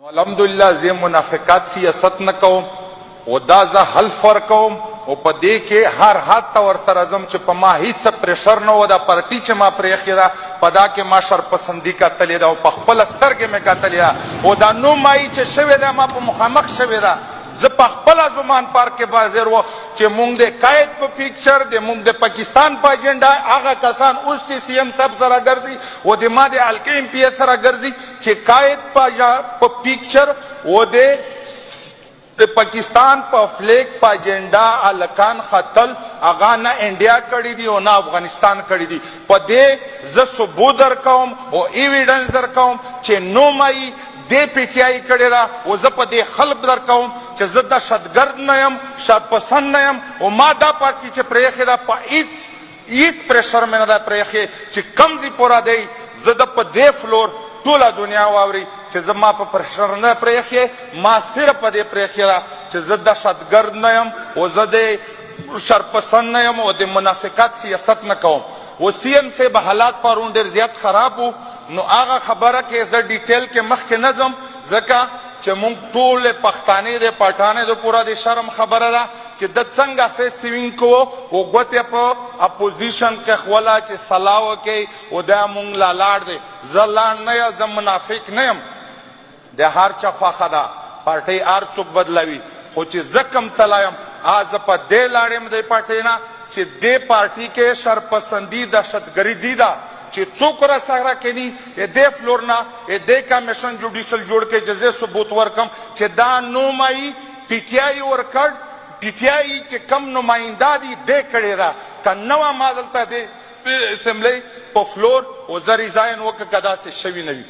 الحمدلله زه منافقت سیاست نه کوم او دا زه حلف ورکوم او په دې کې هر حد ته ورته راځم چې په ما هیڅ پریشر نه و. دا پارټي چې ما پرېښې ده، په دا کې ما شرپسندي کتلې ده او په خپله سترګې مې کتلې ده او دا نومایي چې شوې ده، ما په مخامخ شوې ده. زه په خپله زمان پارک کې حاضر و چې مونږ د قائد په پکچر، د مونږ د پاکستان په اجنډا هغه کسان اوس د سی ایم صاحب سره ګرځي او د ما د حلقې ایم پي سره ګرځي چې قائد په پکچر او د پاکستان په فلیګ په اجنډا هلکان ختل، هغه نه انډیا کړي دي او نه افغانستان کړي دي. په دې زه ثبوت درکوم او ایویډنس درکوم چې نومایي دې پي ټي آی کړې ده او زه په دې حلف درکوم چې زه دهشتګرد نه یم، شرپسند نه یم او ما دا پارټي چې پرېښې ده، په هیڅ هیڅ پریشر مې نه ده پرېښې. چې کم ځای پوره دی، زه د په دې فلور ټوله دنیا واوري چې زه ما په پریشر نه پرېښې، ما صرف په دې پرېښې ده چې زه دهشتګرد نه یم او زه د شرپسند نه یم او د منافقت سیاست نه کوم. او سی ایم صاحب حالات پرون ډېر زیات خراب وو، نو هغه خبره کې زه ډیټیل کې مخکې نه ځم، ځکه چې مونږ ټول پښتانه د پټانې د پوره د شرم خبره ده چې د څنګه فیس سیوینګ کوو او ګوتې په اپوزیشن کې خوله چې سلا وکړي او دا مونږ لا لاړ دی. زه لاړ نه یم، زه منافق نه یم. د هر چا خوښه ده، پارټۍ هر څوک بدلوي، خو چې زه کوم تللی یم، زه په دې لاړ یم دې پارټۍ نه چې دې پارټي کې شرپسندي دهشتګري دي ده چې څوک را سره کینی دې فلور نه دې کمیشن جوډیشل جوړ کړي چې زه ثبوت ورکم چې دا نومایي پي ټي آی ورکړ، پي ټي آی چې کم نماینده دي دې کړې ده. که نه وه ما دلته دې اسمبلۍ په فلور او زه ریزاین وکړه که داسې شوي نه وي.